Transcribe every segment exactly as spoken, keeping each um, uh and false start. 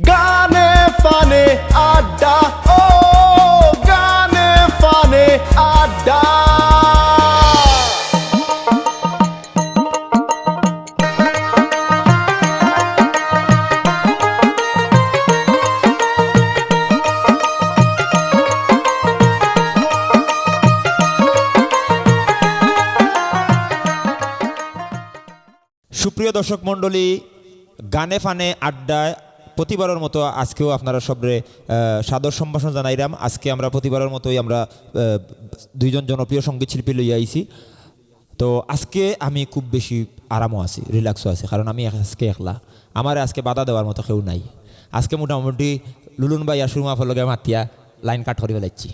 গানে ফানে আড্ডা, ও গানে ফানে আড্ডা। সুপ্রিয় দর্শক মণ্ডলী, গানে ফানে আড্ডায় প্রতিবারর মতো আজকেও আপনারা সবরে, আহ, সাদর সম্ভাষণ জানাইরাম। আজকে আমরা প্রতিবারর মতোই আমরা, আহ, দুইজন জনপ্রিয় সঙ্গীত শিল্পী লইয়া আইছি। তো আজকে আমি খুব বেশি আরামও আছি, রিল্যাক্সও আছি, কারণ আমি এক-, আজকে একলা, আমারে আজকে বাধা দেওয়ার মতো কেউ নাই। আজকে মোটামুটি লুলুন ভাই আর সুরমা আফার লগে মাতিয়া লাইন কাট করি ফেলাইছি।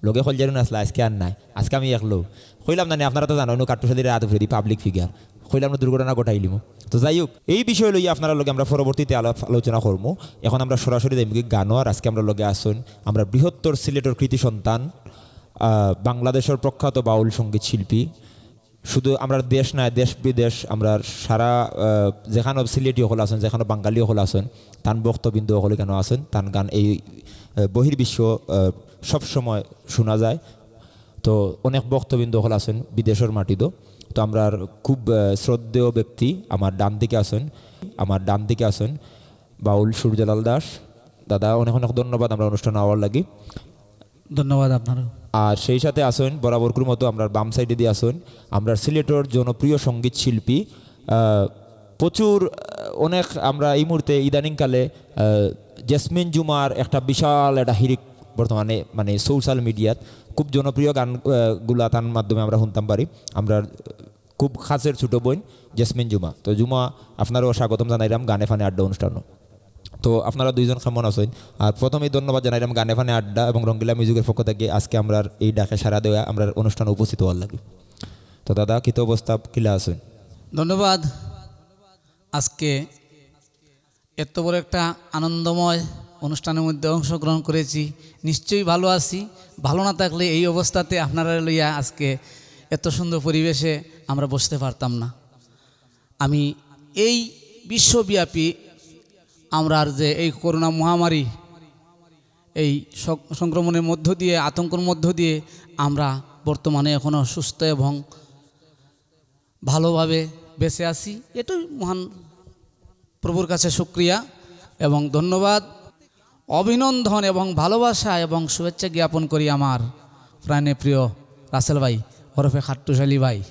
লগে কলজারুন আসলা, আজকে আর নাই, আজকে আমি একলো। কইলাম না নি, আপনারা তো জানো, কাট্টুশালীর রাত উপরেদি পাবলিক ফিগার, কইলাম না দুর্ঘটনা ঘটাইলিমু। তো যাই হোক, এই বিষয় লইয়া আপনারা লগে আমরা পরবর্তীতে আলাপ আলোচনা করমু। এখন আমরা সরাসরি যাইমু কি গানো। আর আজকে আমরা লগে আছইন আমরা বৃহত্তর সিলেটর কৃতি সন্তান, আহ, বাংলাদেশর প্রখ্যাত বাউল সঙ্গীত শিল্পী, শুধু আমরা দেশ নায়, দেশ বিদেশ, আমরা সারা, আহ, যেখানো সিলেটি অকল আছইন, যেখানো বাঙালি অকল আছইন, তান ভক্তবৃন্দ অকল কেন আছইন, তান গান এই, আহ, বহির্বিশ্ব, আহ, সবসময় শোনা যায়। তো অনেক ভক্তবৃন্দ অকল আছইন বিদেশর মাটিত। তো আমরার খুব, আহ, শ্রদ্ধেয় ব্যক্তি আমার ডান দিকে আছইন, আমার ডান দিকে আছইন বাউল সুরজালাল দাস। দাদা, অনেক অনেক ধন্যবাদ আমরা অনুষ্ঠানে আওয়ার লাগি। ধন্যবাদ আপনারও। আর সেই সাথে আছইন বরাবরকুর মতো আমরার বাম সাইডেদি আছইন আমরার সিলেটর জনপ্রিয় সঙ্গীত শিল্পী, আহ, প্রচুর, আহ, অনেক আমরা এই মুহূর্তে ইদানিংকালে, আহ, জেসমিন জুমার একটা বিশাল একটা হিরিক বর্তমানে মানে সোশ্যাল মিডিয়াত খুব জনপ্রিয় গান, আহ, গুলা তার মাধ্যমে আমরা শুনতাম পারি। আমরা খুব কাছের ছোট বোন জেসমিন জুমা। তো জুমা, আপনারেও স্বাগতম জানাইলাম গানে ফানে আড্ডা অনুষ্ঠানো। তো আপনারা দুইজন কেমন আছইন? আর প্রথমেই ধন্যবাদ জানাইলাম গানে ফানে আড্ডা এবং রঙ্গিলা মিউজিকের পক্ষ থাকি আজকে আমরার এই ডাকে সাড়া দেওয়া আমরার অনুষ্ঠানো উপস্থিত অওয়ার লাগি। তো দাদা, কিতা অবস্থা, কিলা আছইন? ধন্যবাদ। আজকে এত বড় একটা আনন্দময় অনুষ্ঠানের মধ্যে অংশগ্রহণ করেছি, নিশ্চয়ই ভালো আছি। ভালো না থাকলে এই অবস্থাতে আপনারা লইয়া আজকে এত সুন্দর পরিবেশে আমরা বসতে পারতাম না। আমি এই বিশ্বব্যাপী আমরার যে এই করোনা মহামারী, এই সং-, সংক্রমণের মধ্য দিয়ে, আতঙ্কর মধ্য দিয়ে আমরা বর্তমানে এখনও সুস্থ এবং ভালোভাবে বেঁচে আছি। এটাই মহান প্রভুর কাছে শুকরিয়া এবং ধন্যবাদ, অভিনন্দন এবং ভালোবাসা এবং শুভেচ্ছা জ্ঞাপন করি আমার প্রাণের প্রিয় রাসেল ভাই ওরফে খাট্টুশালী ভাই।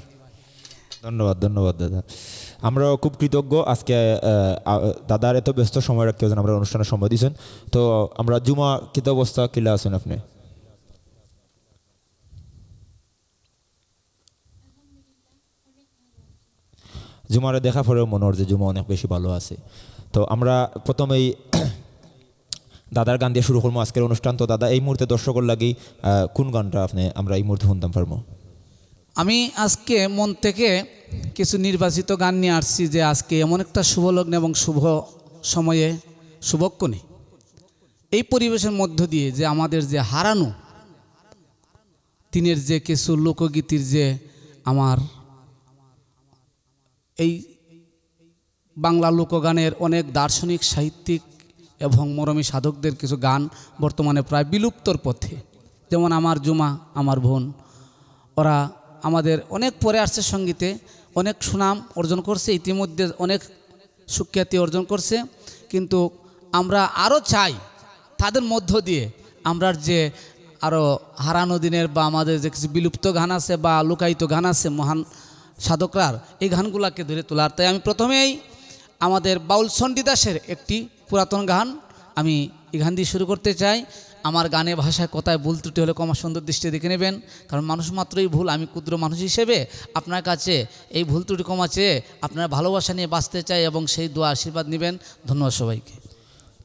ধন্যবাদ, ধন্যবাদ দাদা। আমরাও খুব কৃতজ্ঞ আজকে, আহ, আ, দাদার এত ব্যস্ত সময় রাখিয়া যেন আমরার অনুষ্ঠানে সময় দিছইন। তো আমরা জুমা, কিতা অবস্থা, কিলা আছইন আপনে? জুমারে দেখা পরেও মনে অর যে জুমা অনেক বেশি ভালো আছে। তো আমরা প্রথমেই দাদার গান দিয়া শুরু করমু আজকের অনুষ্ঠান। তো দাদা, এই মুহূর্তে দর্শকর লাগি, আহ, কোন গানটা আপনে আমরা এই মুহূর্তে শুনতাম পারমু? আমি আজকে মন থেকে কিছু নির্বাচিত গান নিয়ে আসছি যে আজকে এমন একটা শুভ লগ্নে এবং শুভ সময়ে, শুভক্ষণে এই পরিবেশের মধ্য দিয়ে যে আমাদের যে হারানো দিনের যে কিছু লোকগীতির যে আমার এই বাংলা লোকগানের অনেক দার্শনিক, সাহিত্যিক এবং মরমী সাধকদের কিছু গান বর্তমানে প্রায় বিলুপ্তর পথে, যেমন আমার জুমা, আমার বোন, ওরা আমাদের অনেক পরে আসছে সঙ্গীতে, অনেক সুনাম অর্জন করছে, ইতিমধ্যে অনেক সুখ্যাতি অর্জন করছে, কিন্তু আমরা আরও চাই তাদের মধ্য দিয়ে আমরার যে আরও হারানো দিনের বা আমাদের যে কিছু বিলুপ্ত গান আছে বা লুকায়িত গান আছে মহান সাধকরার, এই গানগুলাকে ধরে তোলার। তাই আমি প্রথমেই আমাদের বাউল চণ্ডীদাসের একটি পুরাতন গান আমি এই গান দিয়ে শুরু করতে চাই। আমার গানে ভাষায় কথায় ভুল ত্রুটি হলে ক্ষমা সুন্দর দৃষ্টিতে দেখে নেবেন, কারণ মানুষ মাত্রই ভুল। আমি ক্ষুদ্র মানুষ হিসেবে আপনার কাছে এই ভুল ত্রুটি ক্ষমা চেয়ে আপনার ভালোবাসা নিয়ে বাঁচতে চাই এবং সেই দোয়া আশীর্বাদ নেবেন। ধন্যবাদ সবাইকে।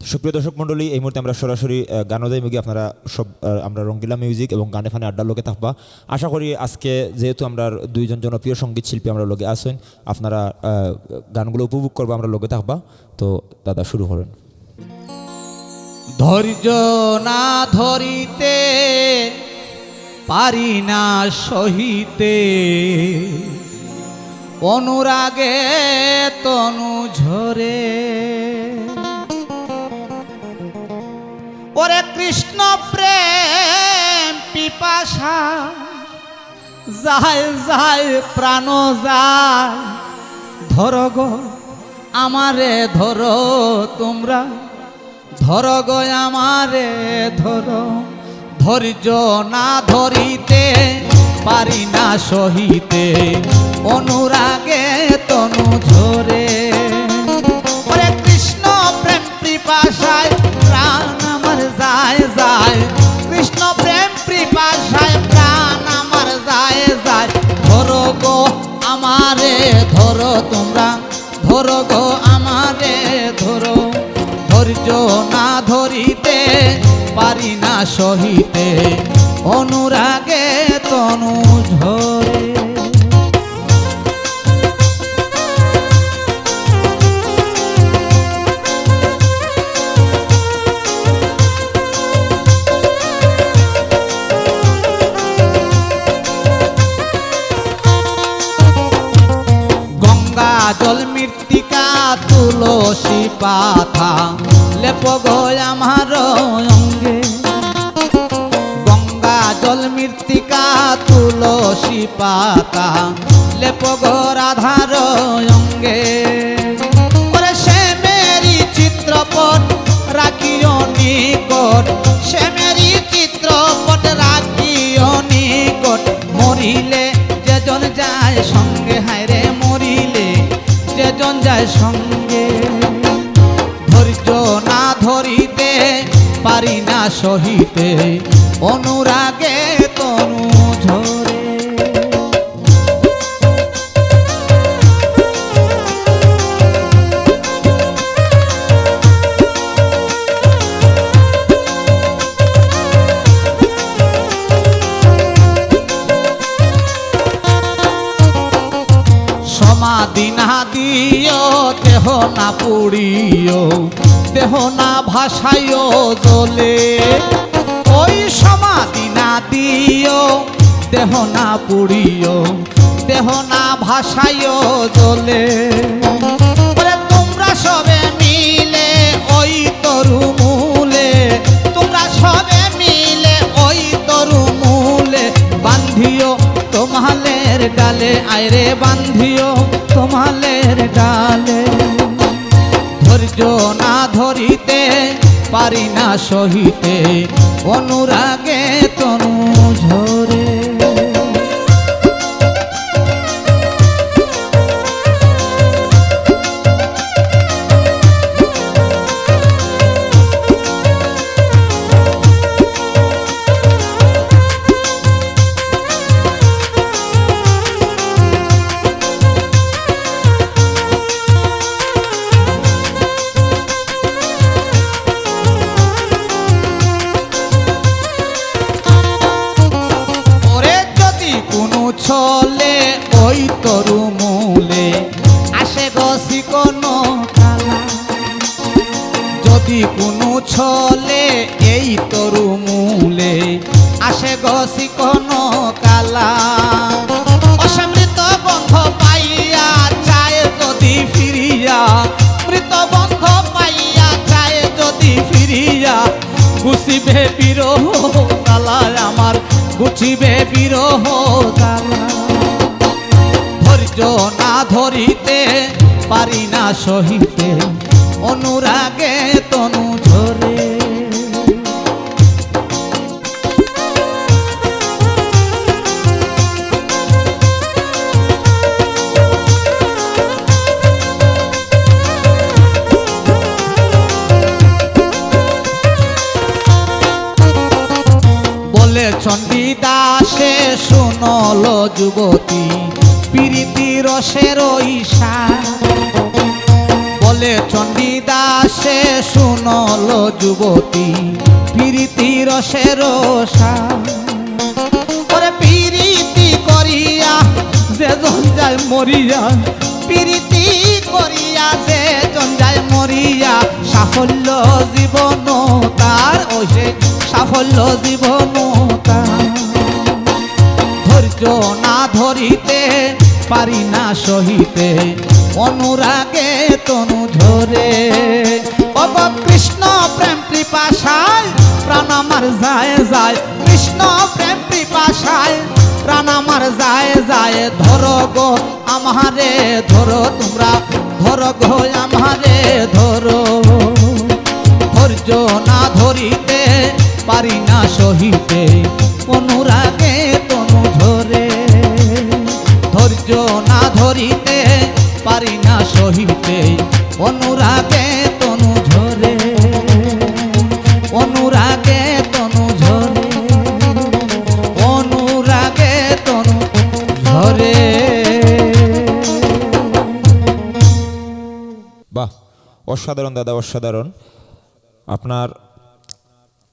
সুপ্রিয় দর্শক মণ্ডলী, এই মুহূর্তে আমরা সরাসরি, আহ, গানও যাইমুগি। আপনারা সব, আহ, আমরা রঙ্গিলা মিউজিক এবং গানে ফানে আড্ডার লগে থাকবা। আশা করি আজকে যেহেতু আমরার দুইজন জনপ্রিয় সঙ্গীত শিল্পী আমরার লগে আছইন, আপনারা, আহ, গানগুলো উপভোগ করবা, আমরার লগে থাকবা। তো দাদা, শুরু করেন। ধৈর্য না ধরিতে পারি না সহিতে, অনুরাগে তনু ঝরে। পরে কৃষ্ণ প্রেম পিপাসা যায় যায় প্রাণ যায়, ধরো গো আমারে ধরো তোমরা, ধরো গো আমারে ধরো। ধৈর্য না ধরিতে পারি না সহিতে, অনুরাগে তনু ঝরে। ওরে কৃষ্ণ প্রেম পিপাসায় প্রাণ আমার যায় যায়, কৃষ্ণ প্রেম পিপাসায় প্রাণ আমার যায় যায়। ধরো গো আমারে ধরো তোমরা, ধরো গো আমারে ধরো। ধৈর্য না ধরিতে পারি না সহিতে, অনুরাগে তনু ঝরে। গঙ্গা জল মৃত্তিকা তুলসী পাতা লেপ গো আমার অঙ্গে। গঙ্গা জল মৃত্তিকা তুলসী পাতা লেপ গো রাধার অঙ্গে। ওরে সে মেরি চিত্রপট রাখিও নিকট, সে মেরি চিত্রপট রাখিও নিকট। মরিলে যেজন যায় সঙ্গে, হায় রে মরিলে যেজন যায় সঙ্গে। ধৈর্য না ধরিতে পারি না সহিতে, অনুরাগে তনু ঝরে। সমাধি না দিও, দেহ না পুড়িও, দেহ না ভাসাইও জলে। ওই সমাধি না দিও, দেহ না পুড়িও, দেহ না ভাসাইও জলে। ওরে তোমরা সবে মিলে ওই তরু মূলে, তোমরা সবে মিলে ওই তরু মূলে বান্ধিও তমালের ডালে, আয় রে বান্ধিও তমালের ডালে। ধৈর্য না ধরিতে পারি না সহিতে, অনুরাগে তনু ঝরে। ওরে যদি কুনু ছলে ওই তরু মূলে আসে গো চিকন কালা, যদি কুনু ছলে এই তরু মূলে আসে গো চিকন কালা, অসমৃত গন্ধ পাইয়া চায় যদি ফিরিয়া, মৃত গন্ধ পাইয়া চায় যদি ফিরিয়া, ঘুচিবে বিরহ জ্বালায় আমার, ঘুচিবে বিরহ জ্বালা। ধৈর্য না ধরিতে পারি না সহিতে, অনুরাগে তনু ঝরে। বলে চণ্ডীদাসে শুনল যুবতী, পিরিতি রসের ইশারা। বলে চণ্ডীদাসে শুনল যুবতী, পিরিতি রসের ইশারা। ওরে পিরিতি করিয়া যেজন যায় মরিয়া, পিরিতি করিয়া যেজন যায় মরিয়া, সাফল্য জীবন তার, ওই সে সাফল্য জীবন তার। ধৈর্য না ধরিতে পারি না সহিতে, অনুরাগে তনু ঝরে। ও গো কৃষ্ণ প্রেম পিপাসায় যায় যায় কৃষ্ণ প্রেম পিপাসায়, প্রাণ আমার যায় যায়। ধরো গো আমারে ধরো, তোমরা ধরো গো আমারে ধরো। ধৈর্য না ধরিতে পারি না সহিতে, অনুরাগে তনু ঝরে। ধৈর্য না ধরিতে পারি না সহিতে, অনুরাগে তনু ঝরে। অনুরাগে তনু ঝরে, অনুরাগে তনু ঝরে। বাহ, অসাধারণ দাদা, অসাধারণ। আপনার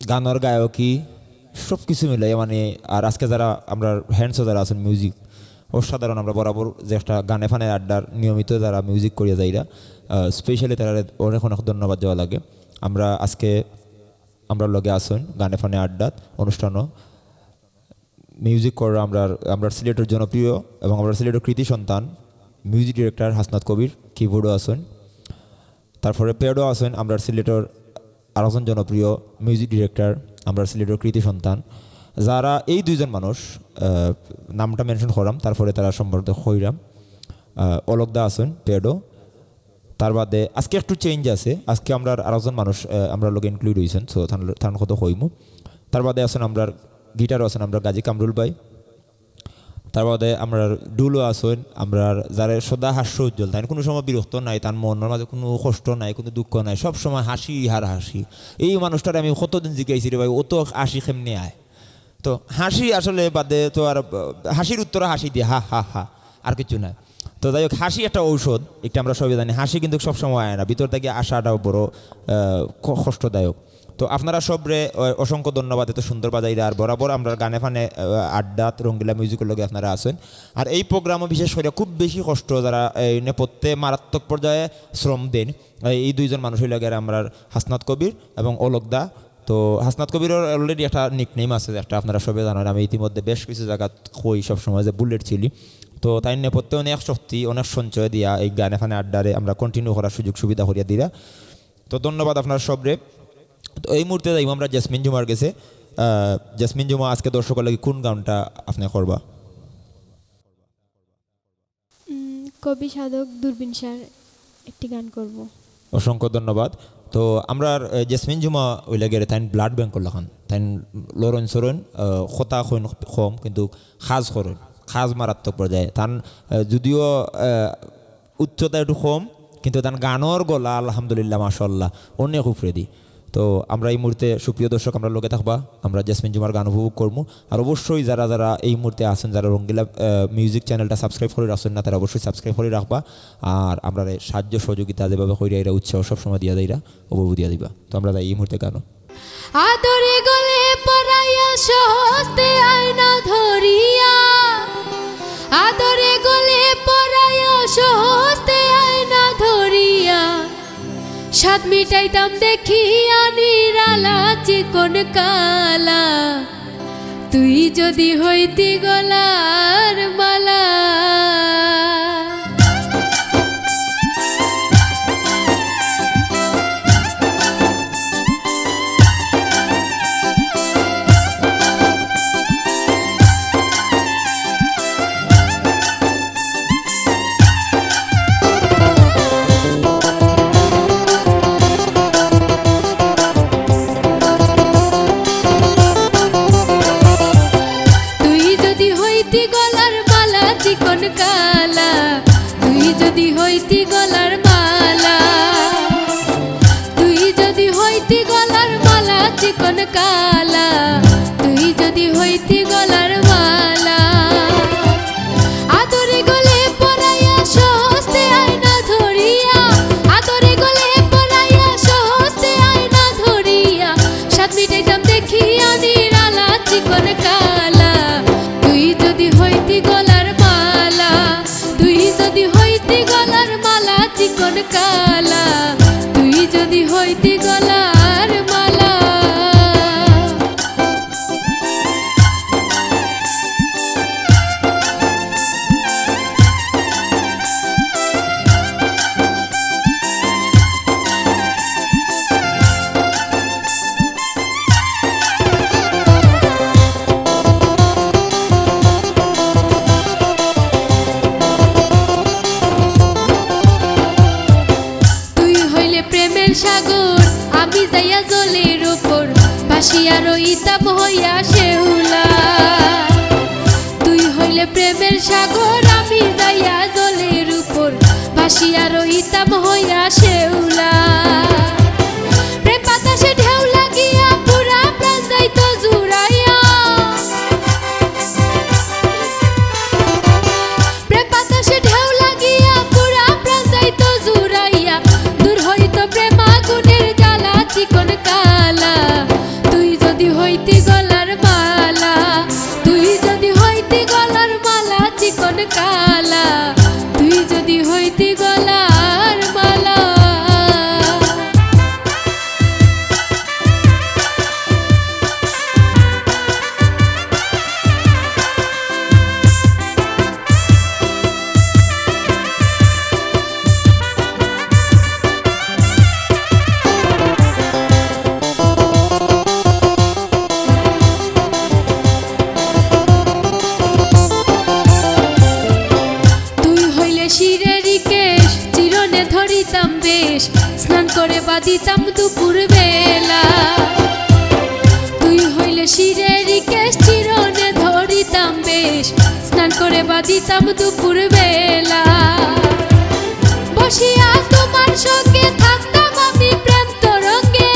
গানর গায়কি সব কিছু মিলাই, মানে, আর আজকে যারা আমরার hands-ও যারা আছইন, music অসাধারণ। আমরা বরাবর যে একটা গানে ফানে আড্ডার নিয়মিত যারা music করিয়া যাইরা, আহ, specially তারারে অনেক অনেক ধন্যবাদ দেওয়া লাগে। আমরা আজকে আমরার লগে আছইন গানে ফানে আড্ডাত অনুষ্ঠানও music কররা আমরার, আমরার সিলেটর জনপ্রিয় এবং আমরার সিলেটর কৃতি সন্তান music director হাসনাত কবির, keyboard-ও আছইন। তারপরে pad-ও আছইন আমরার সিলেটর আরেকজন জনপ্রিয় music director, আমরার সিলেটর কৃতি সন্তান। যারা এই দুইজন মানুষ, আহ, নামটা mention করাম, তারপরে তারা সম্বন্ধে কইরাম। আহ, অলক দা আছইন pad-ও। তার বাদে আজকে একটু change আছে, আজকে আমরার আরেকজন মানুষ, আহ, আমরার লগে include অইছইন, so তান, তান কথা কইমু। তার বাদে আছইন আমরার guitar-ও আছইন আমরার গাজী কামরুল ভাই। তার বাদে আমরার ঢুলো আছইন, আমরার যারে সদা হাস্য উজ্জ্বল, তাইন কুনু সময় বিরক্ত নাই, তান মনর মাঝে কুনু কষ্ট নাই, কুনু দুঃখ নাই, সব সময় হাসি আর হাসি। এই মানুষটারে আমি কতদিন জিজ্ঞাসি রে ভাই, অত হাসি কেমনে আয়? তো হাসি আসলে বাদে তো আর, আহ, হাসির উত্তর হাসি দিয়া, হা, হা, হা, আর কিছু না। তো যাই হোক, হাসি একটা ঔষধ, এটা আমরা সবাই জানি। হাসি কিন্তু সবসময় আয় না, ভিতর থাকি আসাটাও বড়, আহ, ক-, কষ্টদায়ক। তো আপনারা সবরে, আহ, অসংখ্য ধন্যবাদ, এত সুন্দর বাজাইরা। আর বরাবর আমরার গানে ফানে, আহ, আড্ডাত রঙ্গিলা music-র লগে আপনারা আছইন। আর এই program-ও বিশেষ করি খুব বেশি কষ্ট, যারা এই নেপথ্যে মারাত্মক পর্যায়ে শ্রম দেন, এই, এই দুইজন মানুষ অইলা গিয়া আমরার হাসনাত কবির এবং অলক দা। তো হাসনাত কবিরর already একটা nickname আছে, একটা আপনারা সবে জানেন, আমি ইতিমধ্যে বেশ কিছু জাগাত কই সবসময় যে Bullet Chilli। তো তাইন নেপথ্যে অনেক শক্তি, অনেক সঞ্চয় দিয়া এই গানে ফানে আড্ডারে আমরা continue করার সুযোগ সুবিধা করিয়া দিরা। তো ধন্যবাদ আপনারা সবরে। তো এই মুহূর্তে যাইমু আমরা জেসমিন জুমার গেছে। আহ, জেসমিন জুমা, আজকে দর্শকর লাগি কোন গানটা আপনে করবা? উম, কবি সাধক দূরবীন স্যার একটি গান করব। অসংখ্য ধন্যবাদ। তো আমরার, আহ, জেসমিন জুমা অইলা গিয়া তাইন blood bank-র লাখান। তাইন লড়ইন চড়ইন, আহ, কথা কইন কম, কিন্তু কাজ করইন, কাজ মারাত্মক পর্যায়ে। তান, আহ, যদিও, আহ, উচ্চতা একটু কম, কিন্তু তান গানর গলা আলহামদুলিল্লাহ মাশাআল্লাহ অনেক উপরেদি। তো আমরা এই মুহূর্তে, সুপ্রিয় দর্শক, আমরার লগে থাকবা, আমরা জেসমিন জুমার গান উপভোগ করমু। আর অবশ্যই যারা যারা এই মুহূর্তে আছইন, যারা রঙ্গিলা, আহ, music channel-টা subscribe করি রাখছইন না, তারা অবশ্যই subscribe করি রাখবা। আর আমরারে সাহায্য সহযোগিতা যেভাবে করিয়া আইরা, উৎসাহ সবসময় দিয়া যাইরা, অভাবও দিয়া দিবা। তো আমরা যাই এই মুহূর্তে গানও। আদরে গলে পরাইয়া স্বহস্তে আয়না ধরিয়া, আদরে গলে পরাইয়া স্বহস্তে আয়না ধরিয়া, স্বাদ মিটাইতাম দেখিয়া নিরালা চিকন কালা, তুই যদি হইতি গলার মালা। তুই যদি হইতি গলার মালা চিকন কালা, তুই যদি হইতি গলার মালা, তুই যদি হইতি গলার মালা চিকন কালা, তুই যদি হইতি গলার মালা। আদরে গলে পরাইয়া স্বহস্তে আয়না ধরিয়া, আদরে গলে পরাইয়া স্বহস্তে আয়না ধরিয়া, স্বাদ মিটাইতাম দেখিয়া নিরালা চিকন কালা। তুই যদি হইতি গলার মালা, তুই যদি হইতি গলার মালা চিকন কালা, তুই যদি হইতি গলার মালা। যাইয়া জলের উপর ভাসিয়া রইতাম হইয়া শেওলা। তুই হইলে প্রেমের সাগর, আমি যাইয়া জলের উপর ভাসিয়া রইতাম হইয়া শেওলা। প্রেম বাতাসে ঢেউ লাগিয়া পুরা প্রাণ যাইতো জুড়াইয়া। প্রেম বাতাসে ঢেউ লাগিয়া পুরা প্রাণ যাইতো জুড়াইয়া। দূর হইতো প্রেম আগুনের জ্বালা চিকন কালা। তুই যদি হইতি গলার মালা, তুই যদি হইতি গলার মালা চিকন কালা, তুই যদি হইতি গলার মালা। তুই হইলে শিরের কেশ, চিরনে ধরিতাম বেশ, স্নান করে বাঁধিতাম দুপুর বেলা। তুই হইলে শিরের কেশ, চিরনে ধরিতাম বেশ, স্নান করে বাঁধিতাম দুপুর বেলা। বসিয়া তোমার সঙ্গে থাকতাম আমি প্রেম তরঙ্গে।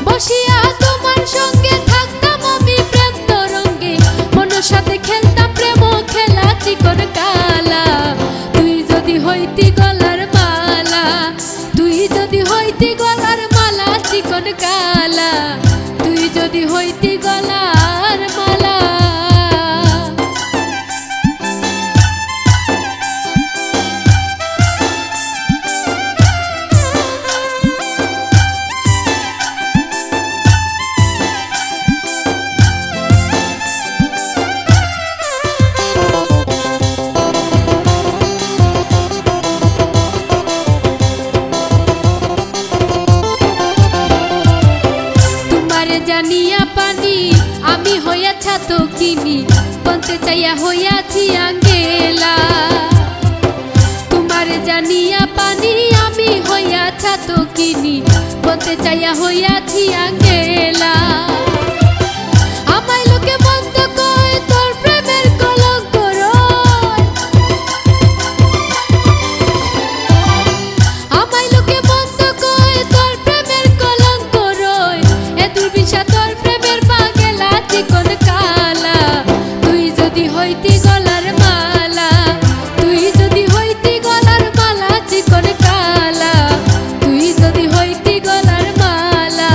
বসিয়া তোমার সঙ্গে থাকতাম আমি প্রেম তরঙ্গে। মনর সাথে খেলতাম প্রেম খেলা চিকন কালা। তুই যদি হইতি গলার মালা, তুই যদি হইতি গলার মালা চিকন কালা, তুই যদি হইতি গলার মালা। তোমারে জানিয়া পানি, আমি হইয়া ছাতকিনি, বনতে চাইয়া হইয়াছি আঙ্গেলা। তোমারে জানিয়া পানি, আমি হইয়া ছাতকিনি, বনতে চাইয়া হইয়াছি আঙ্গেলা। আমায় লোকে মন্দ কয়, তোর প্রেমের কলঙ্ক রয়। আমায় লোকে মন্দ কয়, তোর প্রেমের কলঙ্ক রয়। এ দুর্বিষা তোর প্রেমের পাগেলা চিকন কালা। তুই যদি হইতি গলার মালা, তুই যদি হইতি গলার মালা চিকন কালা, তুই যদি হইতি গলার মালা।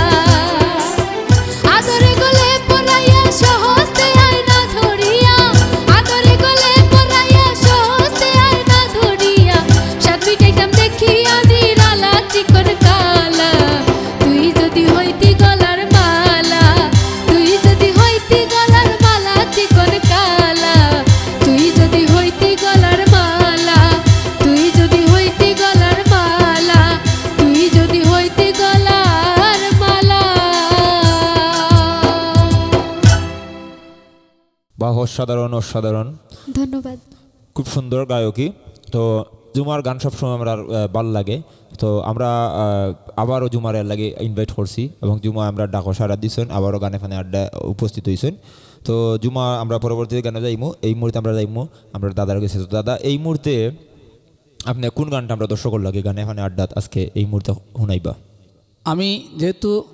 আদরে গলে পড়াইয়া স্বহস্তে আয়না ধরিয়া, আদরে গলে পড়াইয়া স্বহস্তে আয়না ধরিয়া, স্বাদ মিটাইতাম দেখিয়া নিরালা চিকন কালা। তুই যদি হইতি গলার মালা, তুই যদি হইতি গলার মালা চিকন কালা, তুই যদি হইতি গলার মালা, তুই যদি হইতি গলার মালা, তুই যদি হইতি গলার মালা। বাহ, অসাধারণ, অসাধারণ। ধন্যবাদ। খুব সুন্দর গায়কী। তো জুমার গান সবসময় আমরার, আহ, ভালা লাগে। তো আমরা, আহ, আবারও জুমারে এরলাগি invite করছি এবং জুমা আমরার ডাকো সাড়া দিছইন, আবারও গানে ফানে আড্ডা উপস্থিত অইছইন। তো জুমা, আমরা পরবর্তী গানো যাইমু, এই মুহূর্তে আমরা যাইমু আমরার দাদার গেছে। তো দাদা, এই মুহূর্তে আপনে কোন গানটা আমরার দর্শকর লাগি গানে ফানে আড্ডাত আজকে এই মুহূর্তে হুনাইবা? আমি যেহেতু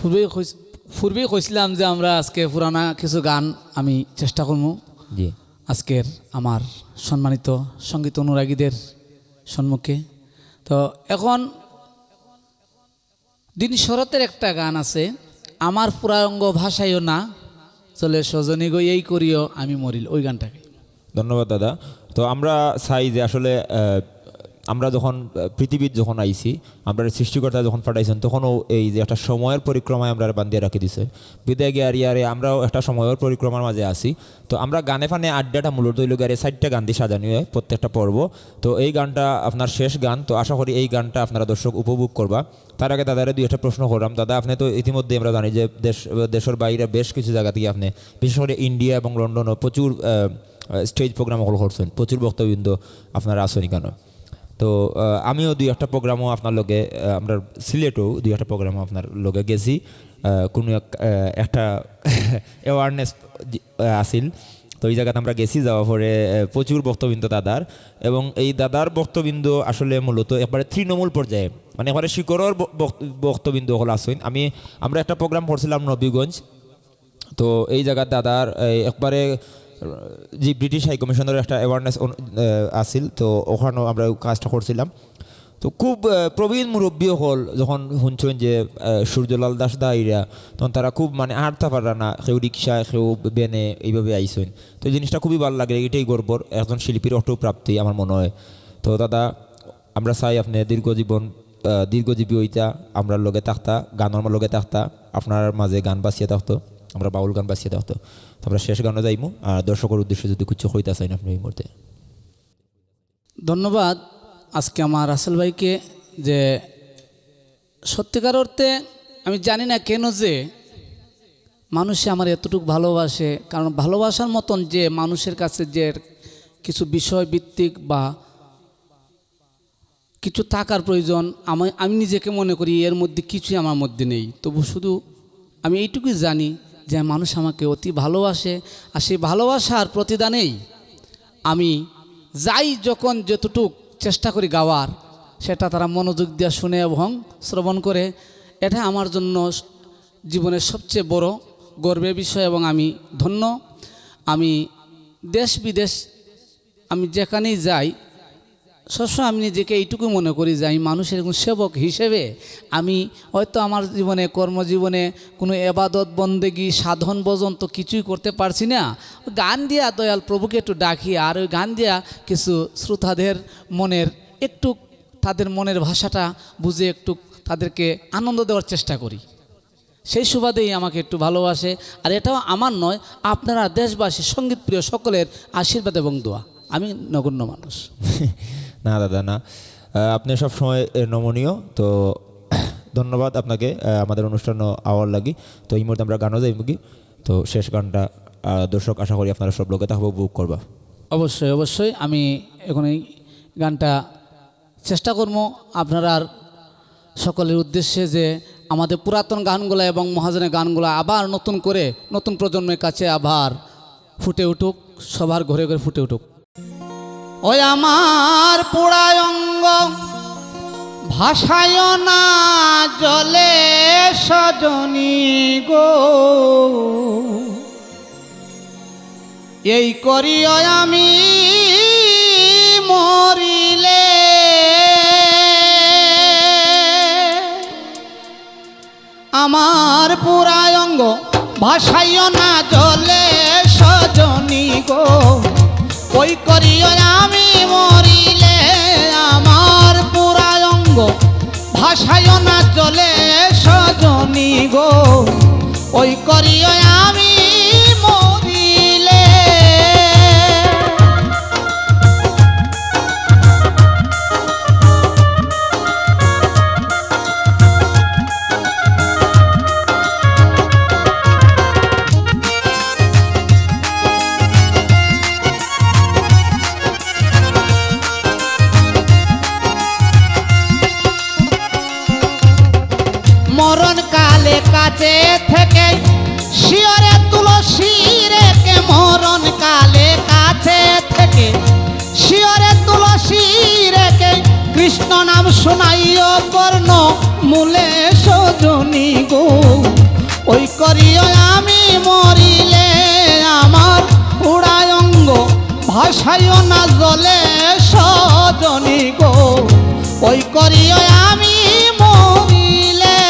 পূর্বেই কইস-, পূর্বেই কইছিলাম যে আমরা আজকে পুরানা কিছু গান আমি চেষ্টা করমু জি। আজকের আমার সম্মানিত সঙ্গীত অনুরাগীদের সম্মুখে। তো এখন দিন শরতের একটা গান আছে, "আমার পুরাঙ্গ ভাষায়ও না, চলে সজনী গো এই করিও আমি মরিল", ওই গানটাকে। ধন্যবাদ দাদা। তো আমরা চাই যে আসলে, আহ, আমরা যখন, আহ, পৃথিবীত যখন আইছি, আমরারে সৃষ্টিকর্তা যখন পাঠাইছইন, তখনও এই যে একটা সময়র পরিক্রমায় আমরারে বান্ধিয়া রাখি দিছইন। বিদায় গিয়ার ইয়ারে আমরাও একটা সময়র পরিক্রমার মাঝে আছি। তো আমরা গানে ফানে আড্ডাটা মূলত অইলো গিয়ারে চাইরটা গান দি সাজানি অয় প্রত্যেকটা পর্ব। তো এই গানটা আপনার শেষ গান, তো আশা করি এই গানটা আপনারা দর্শক উপভোগ করবা। তার আগে দাদারে দুই একটা প্রশ্ন করলাম। দাদা, আপনে তো ইতিমধ্যে আমরা জানি যে দেশ, দেশর বাইরে বেশ কিছু জাগা থাকি আপনে, বিশেষ করে ইন্ডিয়া এবং লন্ডনও প্রচুর, আহ, আহ, stage program অকল করছইন, প্রচুর বক্তবৃন্দ আপনারা আছইন ইখানো। তো আহ, আমিও দুই একটা প্রোগ্রামও আপনার লগে, আহ, আমরা সিলেটও দুই একটা প্রোগ্রামও আপনার লগে গেছি। আহ, কোনো এক, আহ, একটা অ্যাওয়ারনেস আছিল। তো এই জাগাত আমরা গেছি, যাওয়ার পরে আহ, প্রচুর ভক্তবৃন্দ দাদার, এবং এই দাদার ভক্তবৃন্দ আসলে মূলত একবারে তৃণমূল পর্যায়ে, মানে একবারে শিকড়র ব- ভক্ত- ভক্তবৃন্দ অকল আছইন। আমি আমরা একটা প্রোগ্রাম করছিলাম নবীগঞ্জ। তো এই জাগাত দাদার এই একবারে আহ, যে ব্রিটিশ হাই কমিশনর একটা অ্যাওয়ারনেস আছিল, তো ওখানেও আমরা ওই কাজটা করছিলাম। তো খুব আহ, প্রবীণ মুরব্বী অকল যখন শুনছইন যে আহ, সূর্যলাল দাস দা আইরা, তখন তারা খুব মানে আটতা পাররা না, কেউ রিক্সায়, কেউ ভ্যানে, এইভাবে আইছইন। তো এই জিনিসটা খুবই ভালা লাগে, এটাই গর্বর একজন শিল্পীর অটুট প্রাপ্তি আমার মনে হয়। তো দাদা, আমরা চাই আপনে দীর্ঘ জীবন, আহ, দীর্ঘজীবী অইতা, আমরার লগে থাকতা, গানর লগে থাকতা, আপনার মাঝে গান বাঁচিয়া থাকতো, আমরা বাউল গান বাঁচিয়া থাকতো। তো আমরা শেষ গানো যাইমু, আর দর্শকর উদ্দেশ্যে যদি কিছু কইতা চাইন আপনে এই মুহূর্তে। ধন্যবাদ। আজকে আমার রাসেল ভাইকে, যে সত্যিকার অর্থে আমি জানি না কেন যে মানুষে আমার এতটুকু ভালোবাসে, কারণ ভালোবাসার মতন যে মানুষের কাছে যে কিছু বিষয় ভিত্তিক বা কিছু থাকার প্রয়োজন, আমি আমি নিজেকে মনে করি এর মধ্যে কিছুই আমার মধ্যে নেই। তবু শুধু আমি এইটুকুই জানি যে মানুষ আমাকে অতি ভালোবাসে, আর সেই ভালোবাসার প্রতিদানেই আমি যাই যখন যতটুক চেষ্টা করি গাওয়ার, সেটা তারা মনোযোগ দিয়া শুনে এবং শ্রবণ করে। এটা আমার জন্য জীবনের সবচেয়ে বড় গর্বের বিষয় এবং আমি ধন্য। আমি দেশ বিদেশ, আমি যেখানেই যাই, সবসময় আমি নিজেকে এইটুকু মনে করি যে আমি মানুষের একজন সেবক হিসেবে আমি হয়তো আমার জীবনে, কর্মজীবনে কোনো এবাদত, বন্দেগী, সাধন, ভজন তো কিছুই করতে পারছি না। গান দিয়া দয়াল প্রভুকে একটু ডাকি, আর ওই গান দিয়া কিছু শ্রোতাদের মনের একটু, তাদের মনের ভাষাটা বুঝে একটু তাদেরকে আনন্দ দেওয়ার চেষ্টা করি। সেই সুবাদেই আমাকে একটু ভালোবাসে। আর এটাও আমার নয়, আপনারা দেশবাসী, সঙ্গীতপ্রিয় সকলের আশীর্বাদ এবং দোয়া। আমি নগণ্য মানুষ। না দাদা, না। আহ, আপনি সবসময়, এ, নমনীয়। তো ধন্যবাদ আপনাকে, আহ, আমাদের অনুষ্ঠানও আওয়ার লাগি। তো এই মুহূর্তে আমরা গানও যাইমুগি। তো শেষ গানটা, আহ, দর্শক, আশা করি আপনারা সব লগে থাকবা, উপভোগ করবা। অবশ্যই, অবশ্যই। আমি এখন এই গানটা চেষ্টা করমু আপনারার সকলের উদ্দেশ্যে যে আমাদের পুরাতন গানগুলা এবং মহাজনের গানগুলা আবার নতুন করে নতুন প্রজন্মের কাছে আবার ফুটে উঠুক, সবার ঘরে ঘরে ফুটে উঠুক। ওই আমার পোড়া অঙ্গ ভাসায় না জলে সজনী গো, এই করিও আমি মরিলে। আমার পোড়া অঙ্গ ভাসাইও না জলে সজনী গো, ওই করিও আমি মরিলে। আমার পোড়া অঙ্গ ভাসাইও না জলে সজনী গো, ওই করিও আমি মরিলে। মরণ কালে কাছে থেকে শিয়রে তুলসী রেখে, মরণ কালে কাছে থেকে শিয়রে তুলসী রেখে, কৃষ্ণ নাম শুনাইও কর্ণ মূলে সজনী গো। ওই করিও আমি মরিলে, আমার পোড়া অঙ্গ ভাসাইও না জলে সজনী গো, ওই করিও আমি মরিলে।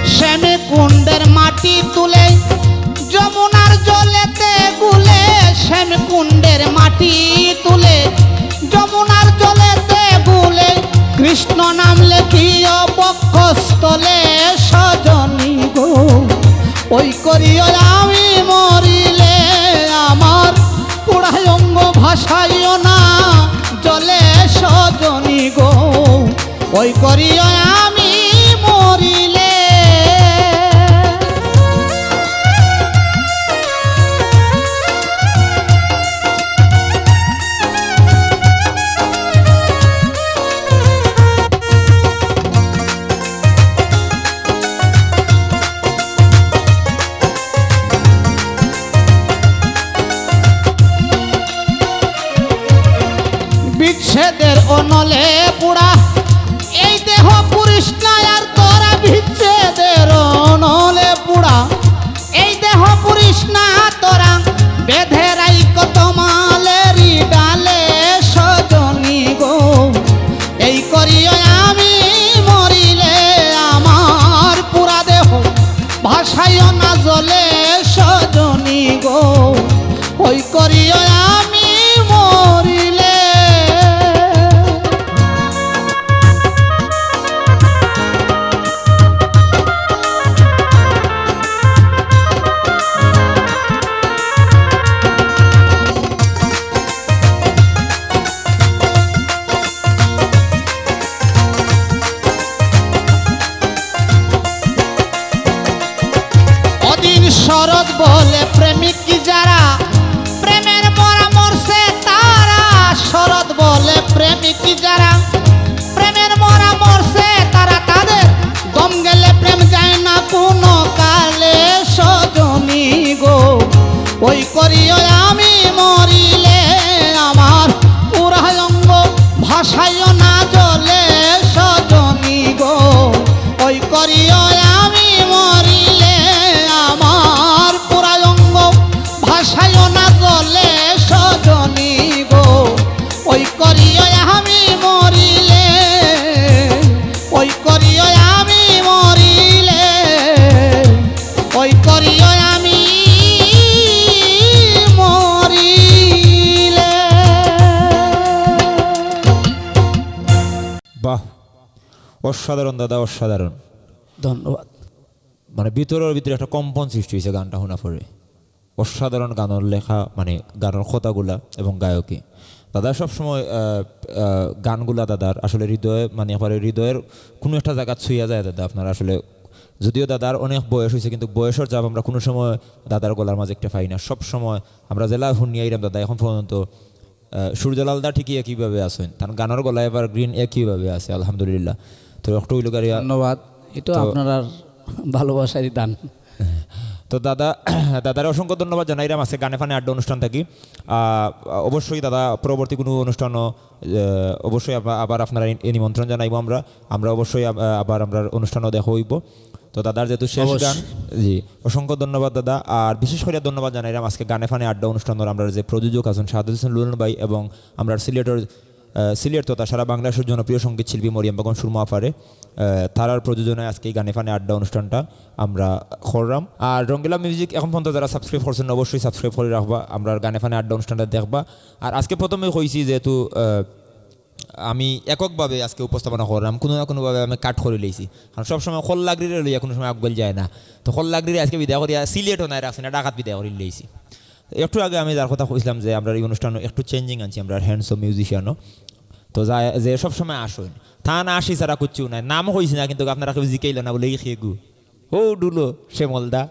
শ্যাম কুণ্ডের মাটি তুলে যমুনার জলেতে গুলে, শ্যাম কুণ্ডের মাটি তুলে যমুনার জলেতে গুলে, কৃষ্ণ নাম লেখিও বক্ষস্থলে সজনী গো। ওই করিও আমি মরিলে আমার পুড়া অঙ্গ ভাসাইও না জলে সজনী গো। ওই করিও আমি মরিলে। বিচ্ছেদের অনলে পুড়া, এই দেহ পুড়িস না আর তোরা। বিচ্ছেদের অনলে পুড়া, এই দেহ পুড়িস না তোরা। বেঁধে রাইখ তমালেরি ডালে সজনী গো। এই করিও আমি মরিলে আমার পুড়া দেহ ভাসাইও না জলে সজনী গো। ওই করিও আমি মরিলে। অদিন শরৎ বলে প্রেমিক যারা, প্রেমের মরা মরছে তারা। শরৎ বলে প্রেমিক যারা, প্রেমের মরা মরছে তারা। তাদের দম গেলে প্রেম যায় না কোনো কালে সজনী গো। ওই করিও আমি মরিলে আমার পুরা অঙ্গ ভাসাইও না জলে সজনী গো। ওই করিও আমি মরিলে আমার পুরা অঙ্গ ভাসাইও না জলে সজনী গো। ওই করিও আমি মরিলে, ওই করিও আমি মরিলে, ওই করিও আমি মরিলে। বাহ, অসাধারণ দাদা, অসাধারণ। ধন্যবাদ। মানে ভিতরের ভিতরে একটা কম্পন সৃষ্টি হইছে গানটা শোনা পরে। অসাধারণ গানর লেখা, মানে গানর কথাগুলা এবং গায়কী। দাদা সবসময়, আহ, আহ, গানগুলা দাদার আসলে হৃদয়ে, মানে একবারে হৃদয়ের কোনো একটা জায়গা ছুঁয়া যায় দাদা আপনার আসলে। যদিও দাদার অনেক বয়স হইছে, কিন্তু বয়সর চাপ আমরা কোনো সময় দাদার গলার মাঝে একটা পাই না। সব সময় আমরা যেলা হুনিয়া আইরাম দাদা এখন পর্যন্ত, আহ, সূর্যলাল দা ঠিকই একইভাবে আছেন, তার গানর গলা evergreen একইভাবে আছে, আলহামদুলিল্লাহ। তো একটু হইল গাড়িয়া ধন্যবাদ। এটা তো আপনারার ভালোবাসারই দান। তো দাদা, দাদারে অসংখ্য ধন্যবাদ জানাইরাম আজকে গানে ফানে আড্ডা অনুষ্ঠান থাকি। আহ, অবশ্যই দাদা পরবর্তী কোনো অনুষ্ঠানও, আহ, অবশ্যই আবা-, আবার আপনারা এই নিমন্ত্রণ জানাইবো আমরা। আমরা অবশ্যই আব-, আবার আমরার অনুষ্ঠানও দেখা হইবো। তো দাদার যেহেতু শেষ অবশ্যই। গান, জি, অসংখ্য ধন্যবাদ দাদা। আর বিশেষ করে ধন্যবাদ জানাইলাম আজকে গানে ফানে আড্ডা অনুষ্ঠানর আমরার যে প্রযোজক আছেন শাহাদুল হোসেন লুলন ভাই এবং আমরার সিলেটর, আহ, সিলেট তথা সারা বাংলাদেশের জনপ্রিয় সঙ্গীত শিল্পী মরিয়ম বেগম সুরমা আফারে, আহ, তারার প্রযোজনায় আজকে এই গানে ফানে আড্ডা অনুষ্ঠানটা আমরা করলাম। আর রঙ্গিলা মিউজিক এখন পর্যন্ত যারা subscribe করছেন না, অবশ্যই subscribe করে রাখবা, আমরার গানে ফানে আড্ডা অনুষ্ঠানটা দেখবা। আর আজকে প্রথমেই কইছি যেহেতু, আহ, আমি এককভাবে আজকে উপস্থাপনা করলাম, কোনো না কোনোভাবে আমি cut করে লইছি, কারণ সবসময় খল লাগরিরে লইয়া কোনো সময় আগুয়াল যায় না। তো খল লাগরিরে আজকে বিদায় করিয়া সিলেটও নাই রাখছি না, ঢাকাত বিদায় করি লইছি। একটু আগে আমি যার কথা কইছিলাম যে আমরার এই অনুষ্ঠানও একটু changing আনছি, আমরার handsome musicianও। তো যা, যে সবসময় আসইন, তান আশি ছাড়া কিচ্ছু নাই, নাম কইছি না, কিন্তু আপনারা কেউ জিকাইল না বলে, "ই কে গু?" "ও ডুলো, শ্যামল দা।"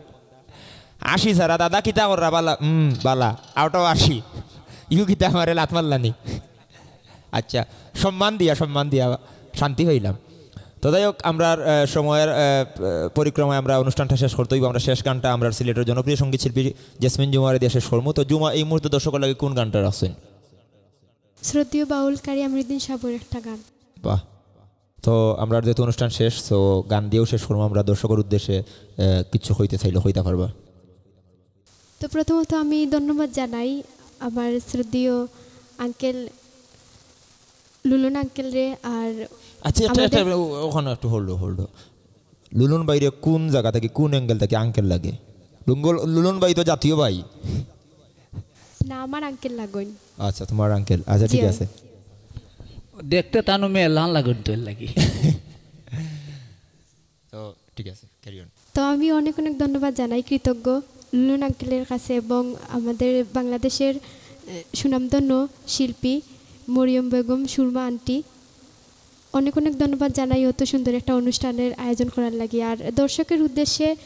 আশি ছাড়া, "দাদা কিতা কররা?" "বালা।" "হুম, বালা।" "আউটাও আশি।" "ইউ কিতা আমারে লাত মারলানি?" আচ্ছা, সম্মান দিয়া, সম্মান দিয়া শান্তি হইলাম। তো যাই হোক, আমরার, আহ, সময়ের, আহ, পরিক্রমায় আমরা অনুষ্ঠানটা শেষ করতে হইব। আমরা শেষ গানটা আমরার সিলেটের জনপ্রিয় সঙ্গীত শিল্পী জেসমিন জুমারে দিয়া শেষ করমু। তো জুমা, এই মুহূর্তে দর্শকর লাগি কোন গানটা রাখছেন? শ্রদ্ধেয় বাউল কারি আমিরুদ্দিন সাবর একটা গান। বাহ। তো আমরার যেহেতু অনুষ্ঠান শেষ, তো গান দিয়েও শেষ করমু। আমরা দর্শকর উদ্দেশ্যে, আহ, কিছু কইতে চাইলে কইতা পারবা? তো প্রথমত আমি ধন্যবাদ জানাই আমার শ্রদ্ধেয় uncle লুলন uncle রে। আর আচ্ছা, একটা, আমাদের একটা, ও-, ওখানে একটু hold, hold। লুলন ভাইরে কোন জায়গা থাকি, কোন angle থাকি uncle লাগে? লুঙ্গল-, লুলন ভাই তো জাতীয় ভাই। না, আমার uncle লাগইন। আচ্ছা, তোমার uncle। আচ্ছা, জি, ঠিক আছে। দেখতে তানু মেয়ে লান লাগইন তো এর লাগি। তো ঠিক আছে, carry on। তো আমি অনেক অনেক ধন্যবাদ জানাই কৃতজ্ঞ লুলুন আঙ্কেলের কাছে এবং আমাদের বাংলাদেশের আহ, সুনামধন্য শিল্পী মরিয়ম বেগম সুরমা আন্টি। অনেক অনেক ধন্যবাদ জানাই অত সুন্দর একটা অনুষ্ঠানের আয়োজন করার লাগি। আর দর্শকের উদ্দেশ্যে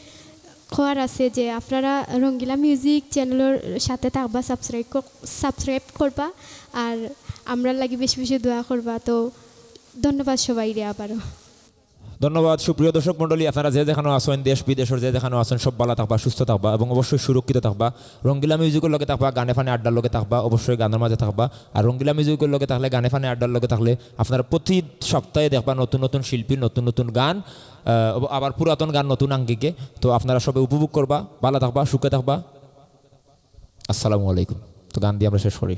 খোয়ার আছে যে আপনারা রঙ্গিলা মিউজিক চ্যানেলের সাথে থাকবা, সাবস্ক্রাইব সাবস্ক্রাইব করবা, আর আমরার লাগি বেশি বেশি দোয়া করবা। তো ধন্যবাদ সবাইরে আবারও। ধন্যবাদ সুপ্রিয় দর্শক মণ্ডলী, আপনারা যে যেখানো আছেন, দেশ বিদেশের যে যেখানো আছেন, সব ভালা থাকবা, সুস্থ থাকবা এবং অবশ্যই সুরক্ষিত থাকবা। রঙ্গিলা মিউজিকের লগে থাকবা, গানে ফানে আড্ডার লগে থাকবা, অবশ্যই গানের মাঝে থাকবা। আর রঙ্গিলা মিউজিকের লগে থাকলে, গানে ফানে আড্ডার লগে থাকলে আপনারা প্রতি সপ্তাহে দেখবা নতুন নতুন শিল্পী, নতুন নতুন গান, আহ, আবার পুরাতন গান নতুন আঙ্গিকে। তো আপনারা সবে উপভোগ করবা, ভালা থাকবা, সুখে থাকবা। আসসালামু আলাইকুম। তো গান দিয়ে আমরা শেষ করি।